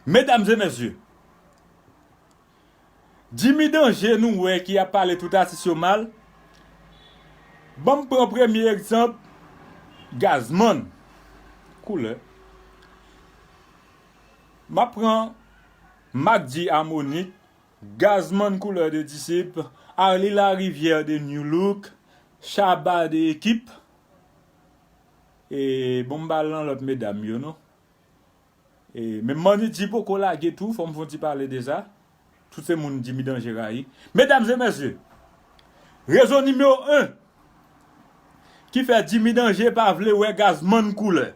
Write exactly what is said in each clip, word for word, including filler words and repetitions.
Medam e mesye, Jimmy Danje nou wè ki ap pale tout atis yo mal. Ban m pran premye egzanp, Gazman Koulè. M ap pran Mac D Harmonik, Gazman Koulè de Disip, Arly Larivière de New Look, Shabba de Ekip. E bon, m pa al nan lòt medam yo non. E menm Manny G poko lage tou, fò m fè yon ti pale de sa. Tout se moun Jimmy Danje rayi. Medam e mesye, rezon nimewo en ki fè Jimmy Danje pa vle wè Gazman Koulè.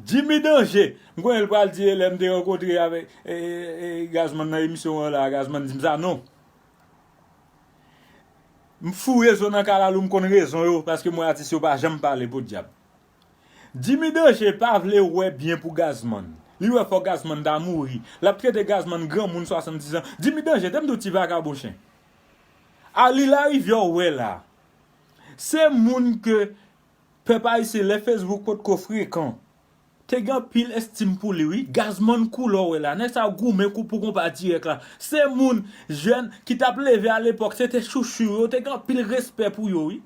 Jimmy Danje, m konnen l pral di lè m te rankontre avèk e, e, e, Gazman nan emisyon an la, Gazman di m sa non. M fouye zo nan kalalou, m konn rezon yo, paske m wè atis yo pa janm pale podyab. Jimmy Danje pa vle wè byen pou Gazman. Li wè fò Gazman ta mouri. L ap trete Gazman granmoun swasanndiz an. Jimmy Danje, te m di w ti vakabon chen. Arly Larivière w wè la. Se moun ke pèp ayisyen, lè Facebook potko frekan, te gen anpil estim pou li wi. Gazman Koulè w wè la. Nèg sa yo goumen kou pou konpa dirèk la. Se moun jèn ki t ap leve alepòk, se te chouchou yo, te gen anpil respè pou yo wi.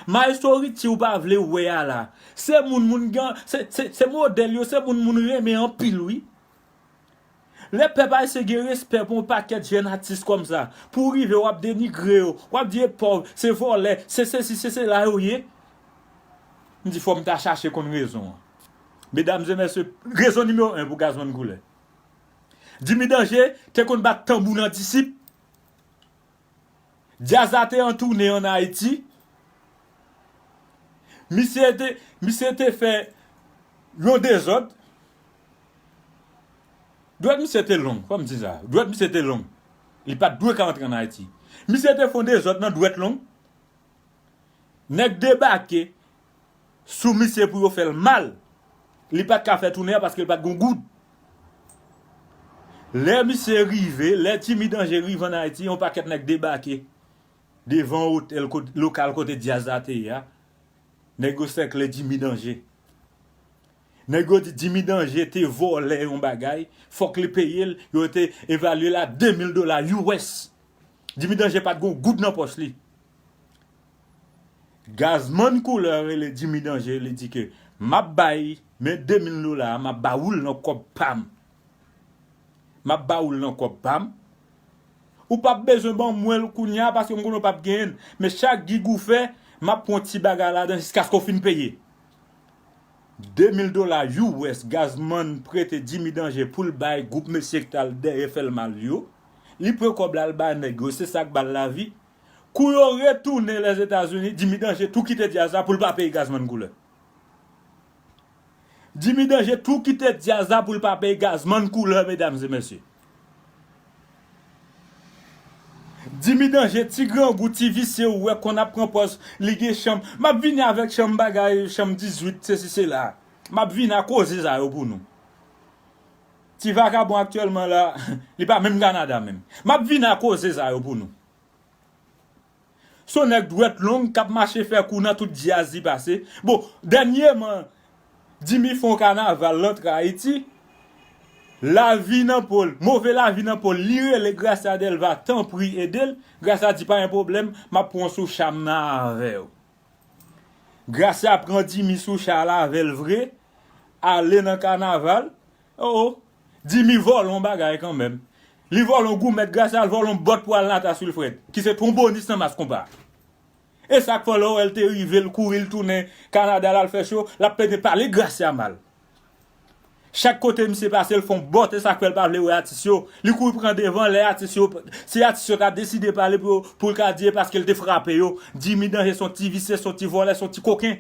Maestro Richie ou pa vle wè a la. Se moun, moun gen, se, se, se modèl yo, se moun, moun renmen anpil wi. Lè pèp ayisyen gen respè pou yon pakèt jèn atis kòmsa, pou w rive w ap denigre yo, w ap di yo pòv, se vòlè, se sesi, se sela yo ye. M di fò m ta chache konn rezon an. Medam e mesye, rezon nimewo en pou Gazman Koulè. Jimmy Danje te konn bat tanbou nan Disip. Djaz la te an toune ann Ayiti. Misye te, misye te fè yon dezòd. Dwèt misye te long, fò m di sa. Dwèt misye te long. Li pa t dwe ka antre ann Ayiti. Misye te fè yon dezòd nan dwèt long. Nèg debake sou misye pou yo fè l mal. Li pa t ka fè tounen an paske li pa t gen goud. Lè misye rive, lè Jimmy Danje rive ann Ayiti, yon pakèt nèg debake devan otèl kot-, lokal kote djaz la te ye a. Nèg yo sèkle Jimmy Danje. Nèg yo di Jimmy Danje te vòlè yon bagay, fòk li peye l, yo te evalye l a de mil dola U S. Jimmy Danje pa t gen yon goud nan pòch li. Gazman Koulè rele Jimmy Danje, li di ke m ap bay, men de mil dola a, m ap ba ou l nan kòb pa m. M ap ba ou l nan kòb pa m. Ou p ap bezwen ban mwen l kounye a paske m konnen w p ap genyen l. Men chak gig ou fè, m ap pran yon ti bagay ladan jiskaske w fin peye. De mil dola U S Gazman prete Jimmy Danje pou l bay gwoup mesye ki t al dèyè fè l mal yo. Li pran kòb la, l ba nèg yo, se sa k ba l lavi. Kou yo retounen Lèzetazini, Jimmy Danje tou kite djaz la pou l pa peye Gazman Koulè. Jimmy Danje tou kite djaz la pou l pa peye Gazman Koulè, medam e mesye. Jimmy Danje, ti grangou, ti visye ou wè konn ap pran pòz, li gen chanm. M ap vini avèk chanm bagay, chanm dizuit, sesi sela. M ap vini a koze sa yo pou nou. Ti vakabon aktyèlman la, li pa menm Kanada menm. M ap vini a koze sa yo pou nou. Se yon nèg dwèt long k ap mache fè kou nan tout djaz li pase. Bon, dènyeman, Jimmy fè yon kanaval l antre Ayiti. Lavi nan po l, move lavi nan po l, li rele Gracia Delva, tanpri ede l. Gracia di pa gen pwoblèm, m ap pran w sou cha m nan avè w. Gracia pran Jimmy sou cha l avè l vre, ale nan kanaval. Oh, oh. Jimmy vòlè yon bagay kanmenm. Li vòlè yon goumèt, Gracia al vòlè yon bòt pou Alnatas Wilfred, ki se twonbonis nan Mass Konpa. E sa k fè lè w wè l te rive, l kouri, l tounen Kanada, l al fè cho, l ap plede pale Gracia mal. Chak kote misye pase, l fè yon bòt, e sa k fè l pa vle wè atis yo. Li kouri pran devan, lè atis yo, si atis yo ta deside pale pou yo, pou l ka di e paske l te frape yo. Jimmy Danje se yon ti visye, se yon ti vòlè, se yon ti koken.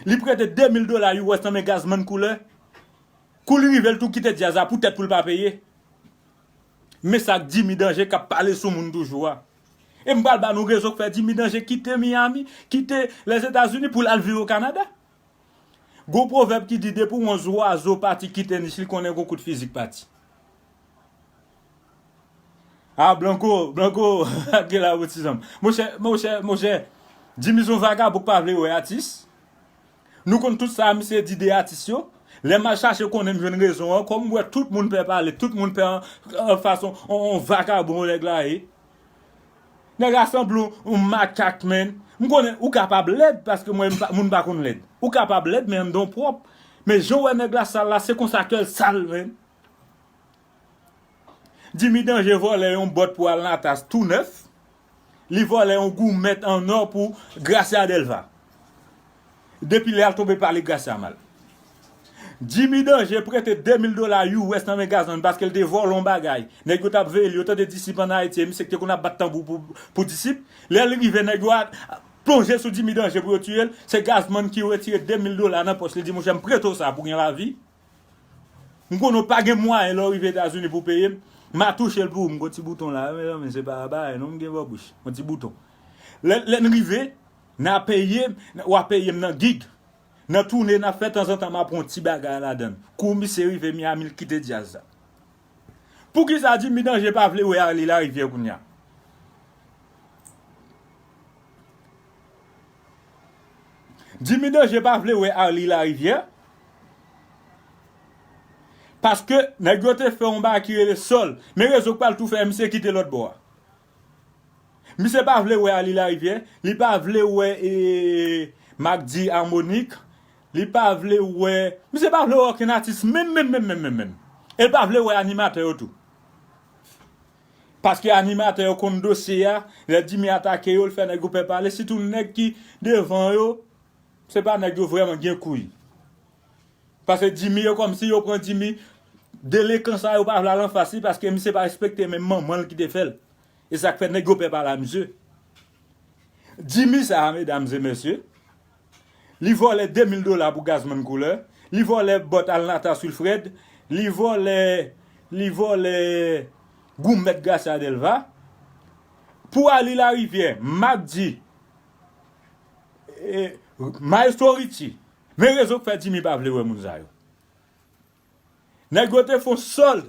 Li prete de mil dola U S nan men Gazman Koulè. Kou li rive, l tou kite djaz la poutèt pou l pa peye. Men sa k Jimmy Danje k ap pale sou moun toujou a. E m pral ba nou rezon k fè Jimmy Danje kite Miami, kite Lèzetazini pou l al viv o Kanada. Gon pwovèb ki di depi yon zwazo pati kite nich li, konnen gon kout fizik pati. A, Blanco, Blanco, ap gen la botizan. Monchè, monchè, monchè, Jimmy se yon vagabon k pa vle wè atis. Nou konn tout sa misye di de atis yo. Lè m al chache konnen, m jwenn rezon an, kòm m wè tout moun pè pale, tout moun pè an, an fason, on, on vakabon nèg la ye. Nèg la sanble yon, yon makak, menn. M konnen ou kapab lèd, paske mwen, m pa- moun pa konn lèd. Ou kapab lèd, men anndan w pwòp. Men jan w wè nèg la sal la, se konsa kè l sal, menn. Jimmy Danje vòlè yon bòt pou Alnatas tou nèf. Li vòlè yon goumèt an nò pou Gracia Delva. Depi lè a l tonbe pale Gracia mal. Jimmy Danje prete de mil dola U S nan men Gazman paske l te vòlè yon bagay. Nèg yo t ap veye li, yo tande disip ann Ayiti, e misye ki te konn ap bat tanbou pou, pou disip. Lè l rive, nèg yo a plonje sou Jimmy Danje pou yo tiye l. Se Gazman ki retire de mil dola nan pòch li, di, "Monchè, m prete w sa pou gen lavi." M konnen w pa gen mwayen lè w rive Etazini pou peye m. M a touche l pou ou. M gon ti bouton la, mezanmi, se pa bagay non, m gen bò bouch. Yon ti bouton. Lè, lè n rive, n a peye, w a peye m nan gig. Nan tounen n ap fè, tanzantan m a pran yon ti bagay ladan l. Kou misye rive Miami, l kite djaz la. Poukisa Jimmy Danje pa vle wè Arly Larivière kounye a? Jimmy Danje pa vle wè Arly Larivière. Paske nèg yo te fè yon bagay ki rele sòl. Men rezo k pral tou fè misye kite lòt bò a. Misye pa vle wè Arly Larivière, li pa vle wè e, Macdy Harmonic, li pa vle wè, misye pa vle wè okenn atis, menm, menm, menm, menm, menm, menm. E l pa vle wè animatè yo tou. Paske animatè yo konn dosye a, lè Jimmy atake yo, l fè nèg yo pè pale, sitou nèg ki devan yo, se pa nèg yo vrèman gen kouy. Paske Jimmy, yo kòmsi yo pran Jimmy, delenkan sa yo pa vle al anfas li, paske misye pa respekte menm manman l ki te fè l. E sa k fè nèg yo pè pale a misye. Jimmy sa a, medam e mesye, li vòlè de mil dola pou Gazman Koulè, li vòlè bòt Alnatas Wilfred, li vòlè, li vòlè goumèt Gracia Delva. Pou Arly Larivière, Macdy, e, Maestro Richie, men rezon k fè Jimmy pa vle wè moun sa yo. Nèg yo te fè yon solde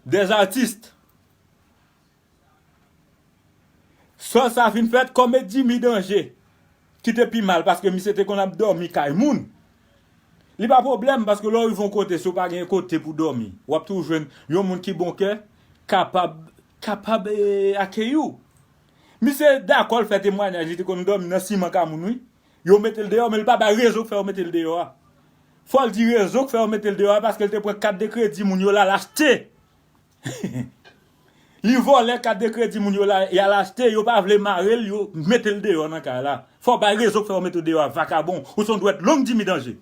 des artistes. Sòl sa fin fèt, kòm e Jimmy Danje ki te pi mal, paske misye te konn ap dòmi kay moun. Li pa pwoblèm, paske lè w rive yon kote, si w pa gen kote pou dòmi, w ap toujou jwenn yon moun ki bon kè, kapab, kapab e, akeyi w. Misye dakò l fè temwayaj, li te konn dòmi nan siman ka moun, wi. Yo mete l deyò, men l pa bay rezon k fè yo mete l deyò a. Fò l di rezon k fè yo mete l deyò a, paske l te pran kat de kredi moun yo la, l achte. Li vòlè kat de kredi moun yo la, y al achte, yo pa vle mare l, yo mete l deyò nan kay la. Fò w bay rezon k fè yo mete w deyò a, vakabon. Ou se yon dwèt long Jimmy Danje.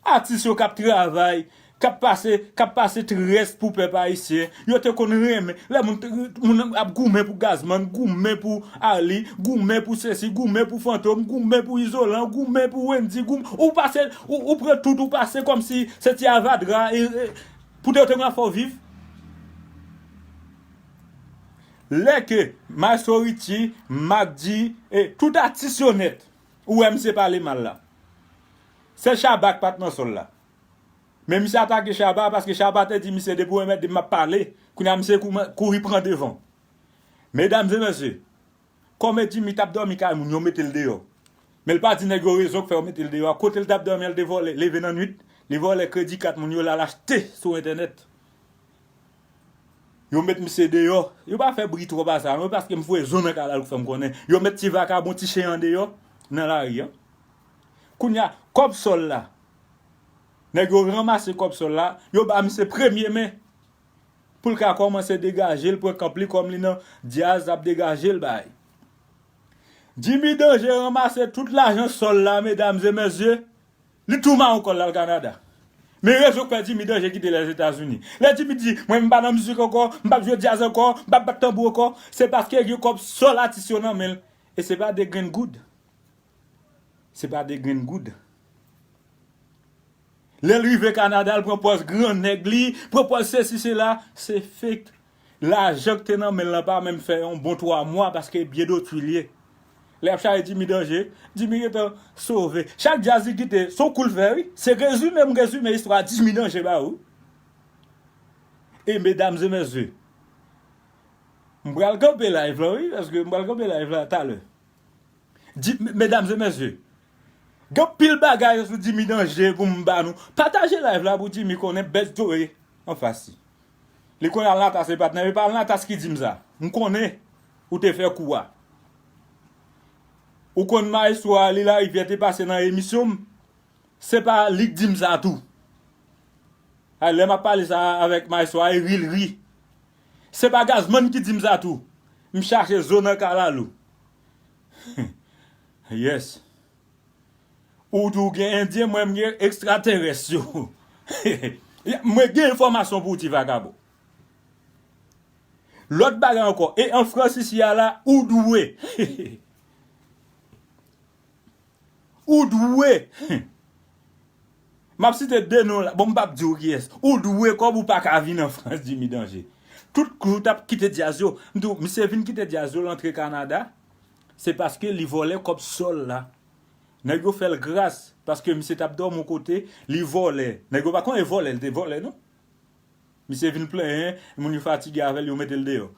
Atis yo k ap travay, k ap pase, k ap pase très pou pèp ayisyen. Yo te konn renmen. Lè moun, moun ap goumen pou Gazman, goumen pou Arly, goumen pou Ceci, goumen pou Fantom, goumen pou Izolan, goumen pou Wendy, goumen, ou pase, ou, ou pran tout, ou pase kòmsi se ti avadra, e, e, pou te yo te gen fò viv. Lè ke Maestro Richie, Macdy, e tout atis yo nèt, ou wè misye pale mal la. Se Shabba k pa t nan sòl la. Men misye atake Shabba paske Shabba te di misye depi w enmède m ap pale. Kounye a misye kouman- kouri pran devan. Medam e mesye, kòm e Jimmy t ap dòmi kay moun, yo mete l deyò. Men l pa di nèg yo rezon k fè yo mete l deyò a. Kote l t ap dòmi an, l te vòlè, leve nan nwit, li vòlè kredi kat moun yo la, l achte sou entènèt. Yo met misye deyò. Yo pa fè bri twòp a sa non, paske m voye zo nan kay la, l fè m konnen. Yo met ti vakabon, ti chen an deyò, nan lari an. Kounye a, kòb sòl la. Nèg yo ranmase kòb sòl la, yo ba misye premye men. Pou l ka kòmanse degaje l, pran kanp li kòm li nan djaz, l ap degaje l bay. Jimmy Danje ranmase tout lajan sòl la, medam e mesye. Li tou mawon kò l al Kanada. Men rezon k fè Jimmy Danje kite Lèzetazini. Lè Jimmy di, mwen m pa nan mizik ankò, m p ap jwe djaz ankò, m p ap bat tanbou ankò, se paske gen kòb sòl atis yo nan men l. E se pa de grenn goud. Se pa de grenn goud. Lè l rive Kanada, l pran pòz gran nèg li, pran pòz sesi sela, se fake. Lajan k te nan men l lan pa menm fè yon bon twa mwa paske byen dotwi l ye. Lè y ap chache Jimmy Danje, Jimmy gentan sove. Chak djaz li kite, se yon kou l fè, wi. Se rezime m rezime istwa Jimmy Danje ba ou. E medam e mesye, m pral kanpe live lan, wi, paske m pral kanpe live la talè. Di, medam e mesye, Gen anpil bagay sou Jimmy Danje pou m ba nou. Pataje live la pou Jimmy konnen bèt Joe anfas li. Li konn Alnatas se patnè, e pa Alnatas ki di m sa. M konnen ou te fè kou a. Ou konn Maestro Arly Larivière te pase nan emisyon m. Se pa li k di m sa tou. A, lè m ap pale sa avèk Maestro a, e ri l ri. Se pa Gazman ki di m sa tou. M chache zo nan kalalou. Yes. Ou di w gen Endyen, mwen m gen ekstraterès yo. Mwen gen enfòmasyon pou w, ti vagabon. Lòt bagay ankò, e an Frans isi a la, ou dwe. Ou dwe. M ap site de non la. Bon, m p ap di w kiyès. Ou dwe kòb ou pa ka vin an Frans, Jimmy Danje. Tout kou w t ap kite djaz yo, m di w, misye vin kite djaz yo, l antre Kanada. Se paske li vòlè kòb sòl la. Nèg yo fè l gras, paske misye t ap dòmi yon kote, li vòlè. Nèg yo pa konnen vòlè, li te vòlè, non. Misye vin plenyen, moun yo fatige avè l, yo mete l deyò.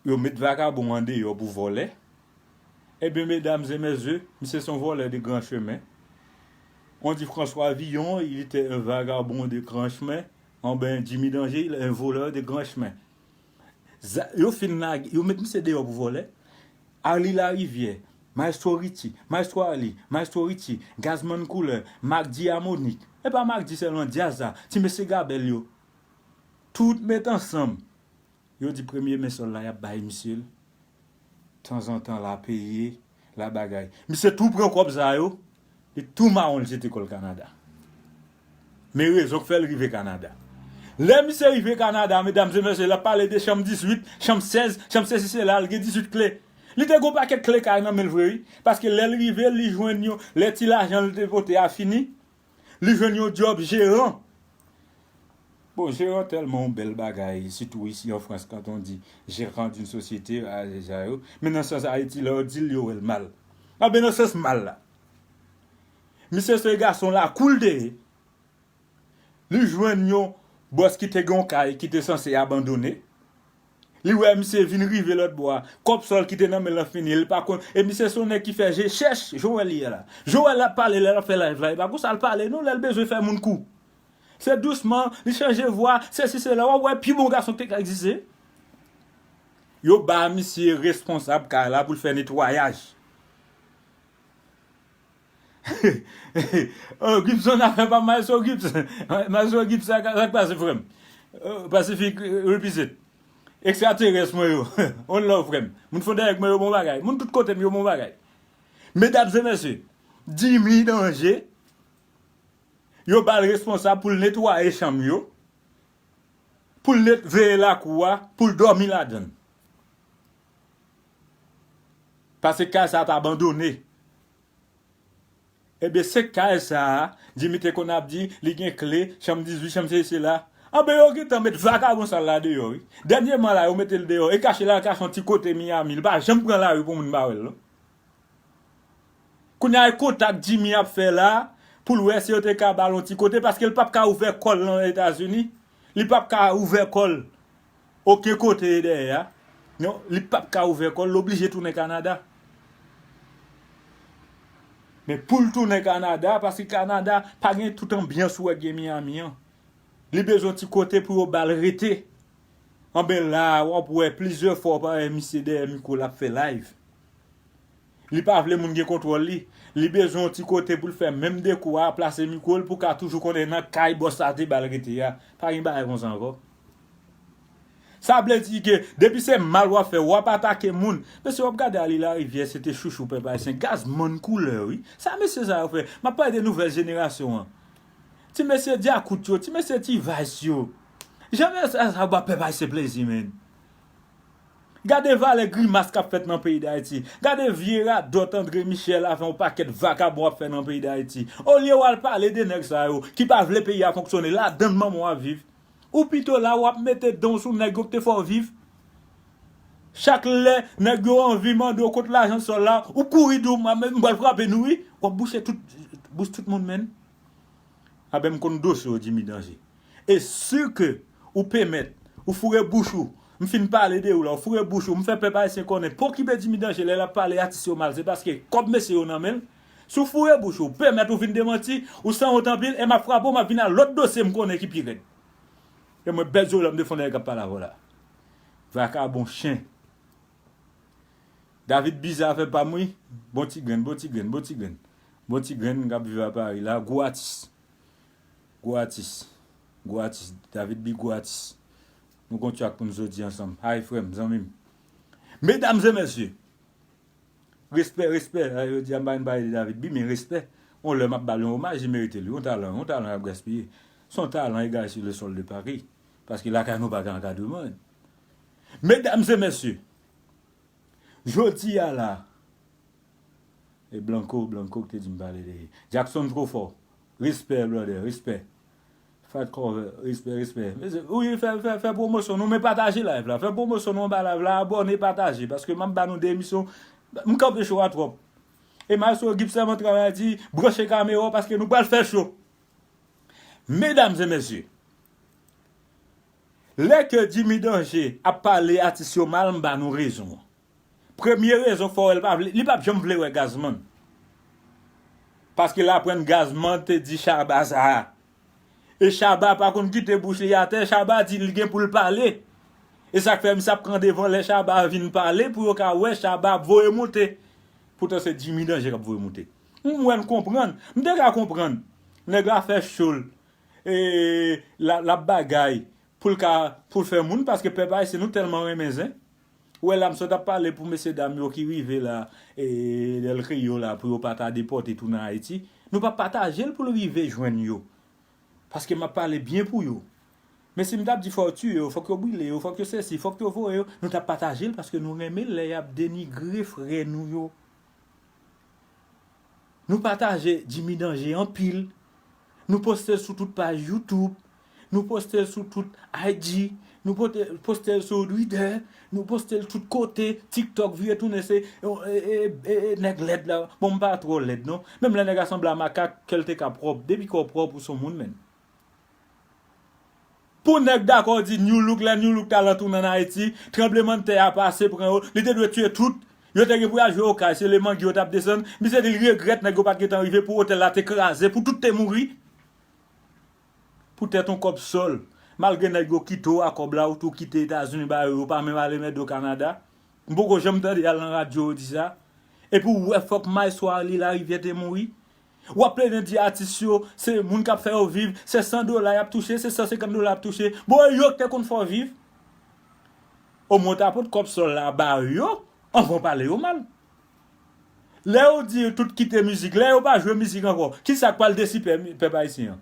Yo met vakabon an deyò pou vòlè. Ebyen, medam e mesye, misye se yon vòlè de gran chemen. On dit François Villon, il était un vagabond de grand chemin. Anben, Jimmy Danje, il est un voleur de grand chemin. Yo fin lage, yo met misye deyò pou vòlè. Arly Larivière, Maestro Richie, Maestro Arly, Maestro Richie, Gazman Koulè, Mack D Harmonik. E pa Mack D sèlman, djaz la, ti mesye Gabèl yo. Tout met ansanm. Yo di premye men sòl la, y ap bay misye l. Tanzantan, l a peye, l a bagay. Misye tou pran kòb sa yo, li tou mawon l jete kò l Kanada. Men rezon k fè l rive Kanada. Lè misye rive Kanada, medam e mesye, l ap pale de chanm dizuit, chanm sèz, chanm sesi sela, l gen dizuit kle. Li te gon pakèt kle kay nan men l vre, wi. Paske lè l rive, li jwenn yo, lè ti lajan l te pote a fini, li jwenn yon djòb jeran. Bon, jeran tèlman yon bèl bagay, sitou isi an Frans, quand on dit gérant d'une société, a, deja yo. Men nan sans Ayiti, lè yo di l, yo wè l mal. Anben, nan sans mal la. Misye se gason lakou l te ye. Li jwenn yon bòs ki te gen yon kay ki te sanse abandone. Li wè misye vin rive lòt bò a. Kòb sòl ki te nan men l lan fini. Li pa konn. E misye se yon nèg ki fè je chèch. Joel ye la. Joel ap pale lè l ap fè live la. E pa konsa l pale non lè l bezwen fè moun kou. Se dousman, li chanje vwa, sesi sela. W ap wè pi bon gason ki te ka egziste. Yo ba misye responsab kay la pou l fè netwayaj. Oh, Gibson, afè pa Maestro Gibson. Maestro Gibson, sa k pase, frè m? Oh, Pacific, euh, represent. Ekstraterès mwen yo. On love, frè m. Moun Fondèyèg mwen yo bon bagay. Moun tout kote m yo bon bagay. Medam e mesye, Jimmy Danje, yo ba l responsab pou l netwaye chanm yo, pou l net, veye lakou a, pou l dòmi ladan l. Paske kay sa a t abandone. Ebyen, se kay sa a, Jimmy te konn ap di, li gen kle, chanm dizuit, chanm sesi sela. Anben, yo gentan met vakabon sa a la deyò, wi. Dènyèman la, yo mete l deyò, e kache l al kache yon ti kote Miami. Li pa janm pran lari pou moun pa wè l, non. Kounye a, e kontak Jimmy ap fè la, pou l wè si yo te ka ba l yon ti kote, paske l p ap ka ouvè kò l nan Etazini. Li p ap ka ouvè kò l okenn kote dèyè a. Non, li p ap ka ouvè kò l, l oblije tounen Kanada. Men pou l tounen Kanada, paske Kanada pa gen tout anbyans ou wè gen Miami an. Li bezwen yon ti kote pou yo ba l rete. Anben la, w ap wè plizyè fwa w pa wè misye dèyè mikwo l ap fè live. Li pa vle moun gen kontwòl li. Li bezwen yon ti kote pou l fè menm dekou a, plase mikwo l pou ka toujou konnen nan kay bòs la te ba l rete a. Pa gen bagay konsa ankò. Sa vle di ke depi se mal w ap fè, w ap atake moun. Mesye, w ap gade Arly Larivière, se te chouchou pèp ayisyen. Gazman Koulè, wi. Sa mesye sa yo fè? M ap pale de nouvèl jenerasyon an. Ti mesye Dyakout yo, ti mesye T-Vice yo. Jan mesye sa ba pèp ayisyen plezi, menn. Gade valè grimas k ap fèt nan peyi Dayiti. Gade vye radòt André Michel avè yon pakèt vakabon ap fè nan peyi Dayiti. Olye w al pale de nèg sa yo ki pa vle peyi a fonksyone, ladann manman w ap viv. Ou pito la, w ap mete dan w sou nèg yo ki te fè w viv. Chak lè nèg yo anvi mande w kot lajan sòl la, ou kouri di w, "M, m pral frape nou, wi." W ap bouche tout, bouch tout moun, menn. Anben, m konn dosye w, Jimmy Danje. E si ke ou pèmèt, ou foure bouch ou, m fin pale de ou la, ou foure bouch ou, m fè pèp ayisyen konnen, pa okipe Jimmy Danje lè l ap pale atis yo mal, se paske kòb mesye yo nan men l, Si w foure bouch ou, pèmèt ou vin demanti, ou sanwont anpil, e m ap frape w, m ap vin ak lòt dosye m konnen ki pi rèd. E mwen, Bèt Zolòm, te fon nèg k ap pale avè w la. Vakabon chen. David Biza fè pa m wi. Bon ti grenn, bon ti grenn, bon ti grenn. Bon ti grenn k ap viv a Pari la, gwo atis. Gwo atis. Gwo atis. David B gwo atis. Nou gon track pou n soti ansanm. Hi frè m, zanmi m. Medam e mesye, respè, respè. Yo di a m pa vin pale de David B, men respè. On lè m ap ba l yon omaj, li merite l. Yon talan, yon talan y ap gaspiye. Se yon talan egal sur le sol de Paris. Paske lakay nou pa gen ankadreman. Medam e mesye, jodi a la, e Blanco, Blanco ki te di m pale de Jackson Trofò. Respè, brother, respè. Fat Cover, respè, respè. Wi, fè, fè, fè pwomosyon nou, men pataje live la. Fè pwomosyon nou anba live la, abòne, pataje. Paske m ap ba nou de emisyon, m kanpe cho a twòp. E Maestro Gibbs sèlman travay di, branche kamera w paske nou pral fè cho. Medam e mesye, lè ke Jimmy Danger ap pale atis yo mal, m ba nou rezon an. Premye rezon k fè w wè l pa vle, li p ap janm vle wè Gazman. Paske l aprann Gazman te di Shabba sa a. E Shabba pa konn kite bouch li atè, Shabba di li gen pou l pale. E sa k fè misye ap pran devan lè Shabba vin pale pou yo ka wè Shabba ap voye monte. Poutan se Jimmy Danger k ap voye monte. M wè n konprann. M te ka konprann. Nèg la fè cho l. E l ap, l ap bagay pou l ka, pou l fè moun, paske pèp ayisyen nou tèlman renmen zen. Ou wè la, m sot ap pale pou mesye dam yo ki rive la, e, Del Rio la, pou yo pa ta depòte tounen Ayiti. Nou p ap pataje l pou l rive jwenn yo. Paske m ap pale byen pou yo. Men si m t ap di fò yo tiye yo, fòk yo brile yo, fòk yo sesi, fòk yo voye yo, nou t ap pataje l paske nou renmen lè y ap denigre frè nou yo. Nou pataje Jimmy Danger anpil. Nou poste l sou tout paj YouTube. Nou poste l sou tout I G. Nou pote, poste l sou Twitter. Nou poste l tout kote. TikTok vire tounen se e, e, e, e, e, nèg lèd la. Bon, m pa twò lèd non. Menm lè nèg la sanble a makak, kè l te ka pwòp. Depi kò w pwòp, ou se yon moun, menn. Pou nèg dakò di New Look, lè New Look t al an toune ann Ayiti, tranblemanntè a pase pran yo, li te dwe tiye tout. Yo te gen pou y al jwe Okay, se Lemangi yo t ap desann. Misye di l regrèt nèg yo pa t gentan rive pou otèl la te kraze, pou tout te mouri. Poutèt yon kòb sòl. Malgre nèg yo kite w a kòb la, ou tou kite Etazini ba yo, yo pa menm ale mèt do Kanada. M poko janm tande y al nan radyo yo di sa. Epi w wè fòk Maestro Arly Larivière te mouri. W ap plede di atis yo, se moun k ap fè yo viv, se san dola y ap touche, se san senkant dola y ap touche. Bon, e yo ki te konn fè w viv. Omwen w ta pot kòb sòl la ba yo, anvan w pale yo mal. Lè yo di tout kite mizik, lè yo pa jwe mizik ankò, kisa k pral desi pè-, pèp ayisyen an?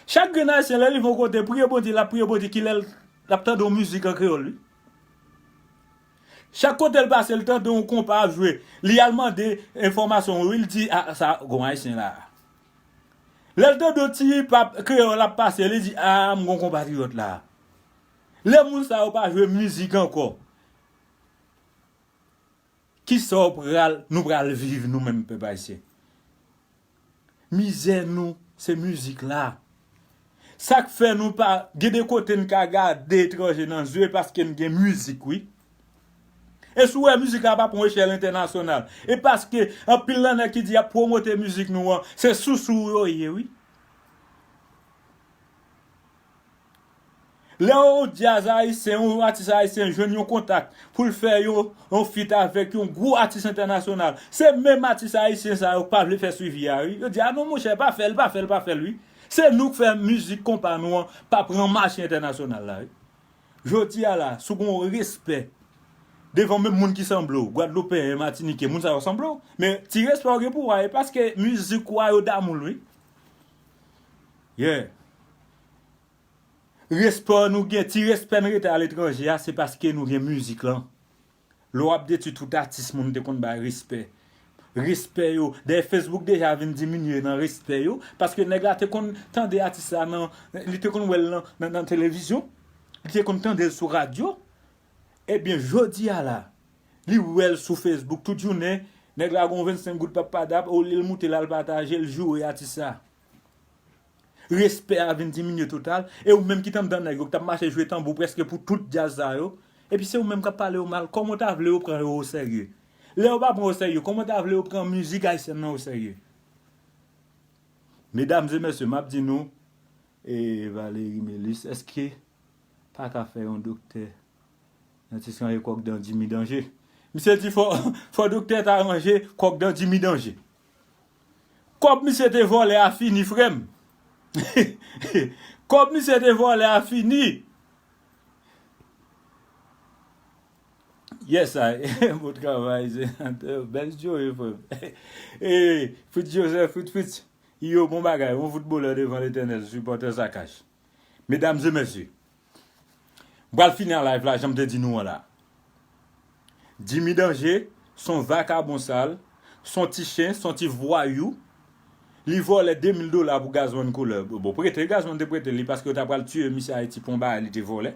Chak grenn ayisyen, lè li rive yon kote, priye Bondye, l ap priye Bondye, kilè l ap tande yon mizik an kreyòl, wi. Chak kote l pase, l tande yon konpa ap jwe, li al mande enfòmasyon, wi, l di, "A, sa, gon ayisyen la." Lè l tande yon ti hip hop kreyòl ap pase, li di, "A, m gon konpatriyòt la." Lè moun sa yo pa jwe mizik ankò, kisa w pral, nou pral viv nou menm pèp ayisyen? Mizè nou, se mizik la. Sa k fè nou pa, gen de kote n ka gade etranje nan zye, paske n gen mizik, wi. E si w wè mizik la pa pran echèl entènasyonal, e paske anpil nan nèg ki di y ap pwomote mizik nou an, se sousou yo ye, wi. Lè yon djaz ayisyen, yon atis ayisyen jwenn yon kontak pou l fè yon, yon feat avèk yon gwo atis entènasyonal, se menm atis ayisyen sa yo k pa vle fè swivi a, wi. Yo di, "A non, monchè, pa fè l, pa fè l, pa fè l, wi." Se nou k fè mizik konpa nou an pa pran mache entènasyonal la, wi. Jodi a la, si w gen yon respè devan menm moun ki sanble w, Gwadloupeyen, Matinike, moun sa yo sanble w. Men ti respè w gen pou w a, e paske mizik w a yo damou l, wi. Yeah. Respè nou gen, ti respè n rete aletranje a, se paske nou gen mizik lan. Lè w ap detwi tout atis moun te konn bay respè. Respè yo. Dayè Facebook deja vin diminye nan respè yo, paske nèg la te konn tande atis la nan, li te konn wè l nan, nan, nan televizyon, li te konn tande l sou radyo. Ebyen, jodi a la, li wè l sou Facebook tout jounen, nèg la gon vennsenk goud pap padap, olye l moute l al pataje, l joure atis la. Respè a vin diminye total. E ou menm ki t anndan nèg yo, ki t ap mache jwe tanbou prèske pou tout djaz sa yo. Epi se ou menm k ap pale yo mal. Kòman w ta vle yo pran yo oserye? Lè yo pa pran w serye, kòman w ta vle yo pran mizik ayisyèn nan o serye? Medam e mesye, m ap di nou, e Valérie Melis, èske pa ka fè yon doktè nan ti sanye kòk dan Jimmy Danje? Misye di fò, fò doktè ta ranje kòk dan Jimmy Danje. Kòb misye te vòlè a fini, frè m. Kòb misye te vòlè a fini. Yes, I. Bon travay, senatè. Bèl Joe, frè m. Hey, Fritz Joseph, Fritz Fritz. Yo, bon bagay, yon foutbolè devan Letènèl, sipòtè Sakach. Medam e mesye, m pral fini an live la, jan m te di nou an la. Jimmy Danje, s on vakabon sal, s on ti chen, s on ti vwayou. Li vòlè de mil dola pou Gazman Koulè. Bon, prete, Gazman te prete li paske yo ta pral tiye misye Ayiti pou yon bagay li te vòlè.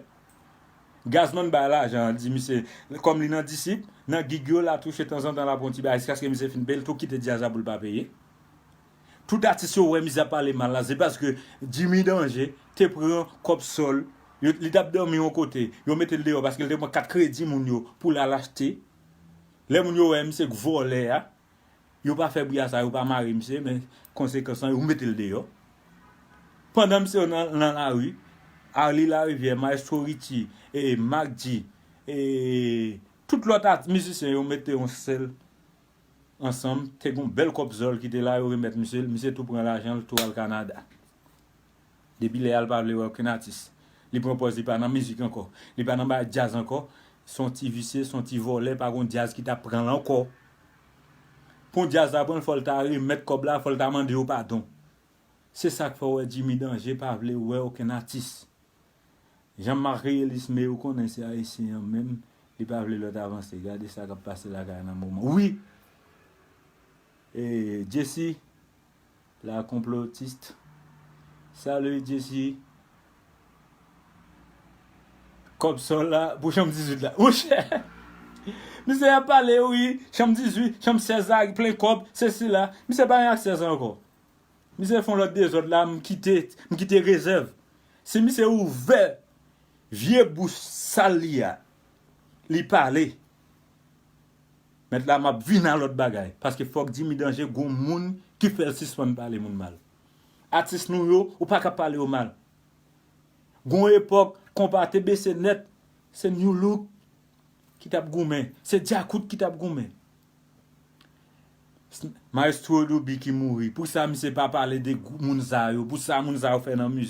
Gazman bay lajan, di misye, kòm li nan disip, nan gig yo, l a touche tanzantan, l a pran yon ti bagay, jiskaske misye fin peye, l tou kite djaz la pou l pa peye. Tout atis yo wè misye ap pale mal la, se paske Jimmy Danje te pran kòb sòl, yo, li t ap dòmi yon kote, yo mete l deyò paske l te pran kat kredi moun yo pou l al achte. Lè moun yo wè misye k vòlè a, yo pa fè bri a sa, yo pa mare misye, men konsekans lan, yo mete l deyò. Pandan misye nan, nan lari, Arly Larivière, Maestro Richie, e Mack G, e tout lòt at-, mizisyen yo mete yon sèl ansanm, te gon bèl kòb zòl ki te la, yo remèt misye l, misye tou pran lajan l, tou al Kanada. Depi lè a, l pa vle wè okenn atis. Li pran pòz li pa nan mizik ankò. Li pa nan bay djaz ankò. S on ti visye, s on ti vòlè, pa gon djaz ki t ap pran l ankò. Pou djaz la pran l, fò l ta remèt kòb la, fò l ta mande yo padon. Se sa k fè w wè Jimmy Danje pa vle wè okenn atis. Jean Marc Réalisme, ou konnen se ayisyen an menm, li pa vle lòt avanse. Gade sa k ap pase lakay nan moman. Wi! E, Jesse, la konplotis. Salut, Jesse. Kòb sòl la, pou chanm dizuit la. Monchè! Misye ap pale, wi, chanm dizuit, chanm sèz la, plen kòb, sesi la. Misye pa gen ak sèz la ankò. Misye fè yon lòt dezòd la, m kite, m kite rezèv. Si misye ouvè vye bouch sal li a, li pale. Mèt la, m ap vin a lòt bagay. Paske fòk Jimmy Danje gon moun ki fè l sispann pale moun mal. Atis nou yo, ou pa ka pale yo mal. Gon epòk, konpa te bese nèt, se Nu Look ki t ap goumen, se Djakout ki t ap goumen. Maestro Douby ki mouri. Poukisa misye pa pale de gou-, moun sa yo? Poukisa moun sa yo fè nan mizik?